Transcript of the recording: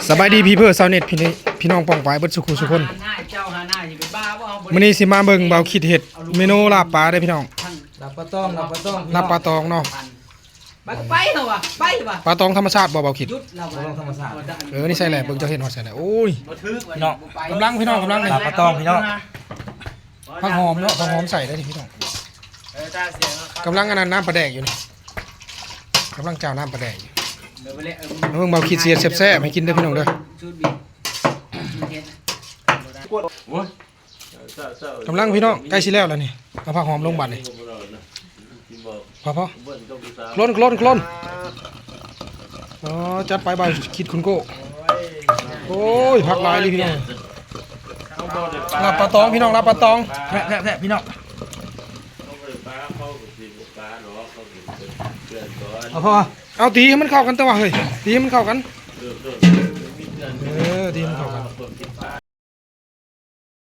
ສະບາຍດີພີ່ເພີ້ຊາວເນັດ ພີ່ນ້ອງ ພີ່ນ້ອງປ້ອງປາຍເບິດສູ່ຄູ່ສູ່ຄົນ. ມື້ນີ້ຊິມາເບິ່ງບ່າວຄິດເຮັດເມນູລາບປາເດີພີ່ນ້ອງ. ລາບປາຕອງ ລາບປາຕອງ ລາບປາຕອງເນາະ. ໄປກໍໄປເຮົາວ່າ ໄປວ່າ ປາຕອງທຳມະຊາດບໍ່ ບ່າວຄິດ? ຢຸດລາວວ່າ ປາຕອງທຳມະຊາດ. ເອີ ນີ້ໃສ່ແຫຼະ ເບິ່ງເຈົ້າເຮັດຮອດໃສ່ແຫຼະ. ໂອ້ຍ ພີ່ນ້ອງ ກຳລັງ ພີ່ນ້ອງ ກຳລັງນີ້ ລາບປາຕອງ ພີ່ນ້ອງ. ຜັກຫອມເນາະ ຜັກຫອມໃສ່ໄດ້ນີ້ພີ່ນ້ອງ. ກຳລັງອັນນັ້ນ ນ້ຳປາແດກຢູ່ນີ້ ກຳລັງຈາວນ້ຳປາແດກຢູ່. ມາເບິ່ງບ່າວຄິດຊິເຮັດແຊບໆໃຫ້ກິນເດີພີ່ນ້ອງເດີ. ກຳລັງພີ່ນ້ອງ ໃກ້ຊິແລ້ວແລ້ວນີ້. ເອົາຜັກຫອມລົງບາດນີ້. ພໍໆ ໂຄລນ ໂຄລນ ໂຄລນ. ອໍ ຈັດໄປ ບ່າວຄິດຄຸນໂກ້. ໂອ້ຍ ຜັກຫຼາຍອີ່ຫຼີພີ່ນ້ອງ. ລາບປາຕອງພີ່ນ້ອງ ລາບປາຕອງ. ແຊບໆໆ ພີ່ນ້ອງ. ເອົາ ພໍ ເອົາ ຕີໃຫ້ມັນເຂົ້າກັນຕົວະເຮີ້ຍ ຕີໃຫ້ມັນເຂົ້າກັນ. ເອີ ຕີໃຫ້ມັນເຂົ້າກັນ.